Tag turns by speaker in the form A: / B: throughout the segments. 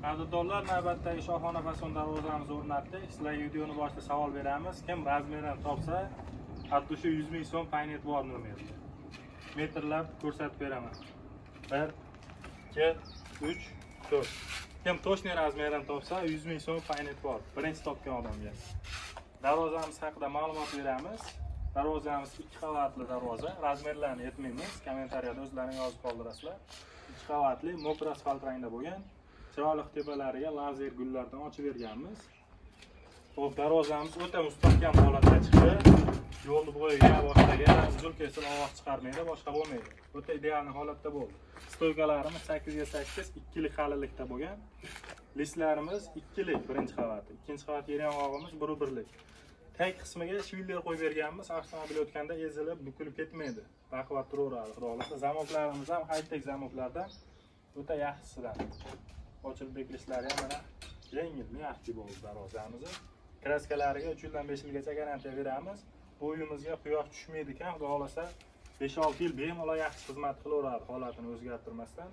A: Qadrdonlar, navbatdagi shohona fason darvozamizni o'rnatdik. Sizlarga videoni boshida savol beramiz. Kim размер ini topsa, от души 100 ming so'm paynet bor nomerda. Metrlab ko'rsatib beraman. 1, 2, 3, 4. Kim точный размер ini topsa, 100 ming so'm paynet bor. Birinchi topgan odamga. Darvozamiz haqida ma'lumot beramiz. Darvozamiz ikki qavatli darvoza. Размер larni aytmaymiz. Kommentariyada o'zlaring yozib qoldirasizlar. Ikki qavatli, мокрый asfalt rangda bo'lgan. Chiroyli tepalariga lazer gullardan ochib berganmiz. Xo'p, darvozamiz o'ta mustahkam holatda chiqdi. Yo'lni bo'yiga, boshqaga uzil kesil ovoz chiqarmaydi, boshqa bo'lmaydi. O'ta ideal holatda bo'ldi. Стойка larimiz 8 ga 8, ikkilik qalinlikda bo'lgan. Лист larimiz ikkilik birinchi qavati, ikkinchi qavat yer yong'og'imiz 1,1lik. Tag qismiga швеллер qo'yib berganmiz, avtomobil o'tganda ezilib, bukilib ketmaydi. Baquvvat turaveradi, xudo xohlasa. Замок larimiz ham high-tech замок lardan, o'ta yaxshisidan. Ochilib bekilishlari ham mana yengil, мягкий bo'ldi darvozamizni. Краска lariga 3 yildan 5 yilgacha garantiya beramiz. Bu uyimizga quyosh tushmaydi ekan, xudo xohlasa 5-6 yil bemalol yaxshi xizmat qilaveradi, holatini o'zgartirmasdan.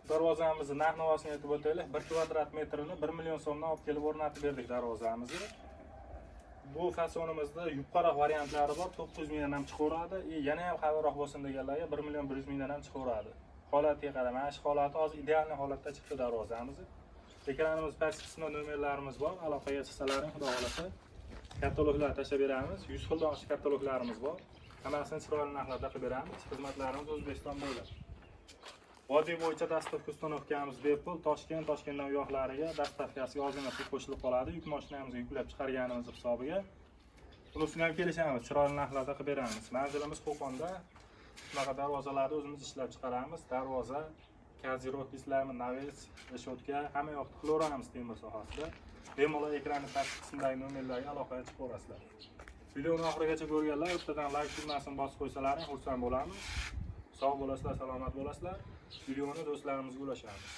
A: Darvozamizni narx navosini aytib o'taylik. 1 kvadrat metrini 1 million so'mdan olib kelib o'rnatib berdik darvozamizni. Bu fasonimizda yupqaroq variantlari bor, 900 mingdan ham chiqaveradi. И yana ham qalinroq bo'lsin deganlarga 1 million 100 mingdan ham chiqaveradi. Holatiga qarab, mana shu holati hozir идеальный holatda chiqdi darvozamiz. Ekranimiz past qismida nomerlarimiz bor. Aloqaga chiqsalaring, xudo xohlasa kataloglar tashlab beramiz. 100 xildan oshiq kataloglarimiz bor. Hammasini chiroyli narxlarda qilib beramiz. Xizmatlarimiz O'zbekiston bo'ylab. Vodiy bo'yicha доставка, установка miz bepul. Toshkent, Toshkentdan u yoqlariga доставка siga ozgina pul qo'shilib qoladi. Yuk mashinamizga yuklab chiqarganimiz hisobiga. Buni ustida ham kelishamiz, chiroyli narxlarda qilib beramiz. Manzilimiz Qo'qonda. Shunaqa darvozalarni o'zimiz ishlab chiqaramiz. Darvoza, козырёк deysizlarmi, навес, решётка, hamma yoqni qilaveramiz temir sohasida. Bemalol ekranni pastki qismidagi nomerlarga aloqaga chiqib olasizlar. Videoni oxirigacha ko'rganlar bittadan layk tugmasini bosib qo'ysalaring, xursand bo'lamiz. Sog' bo'lasizlar, salomat bo'lasizlar. Videoni do'stlarimizga ulashamiz.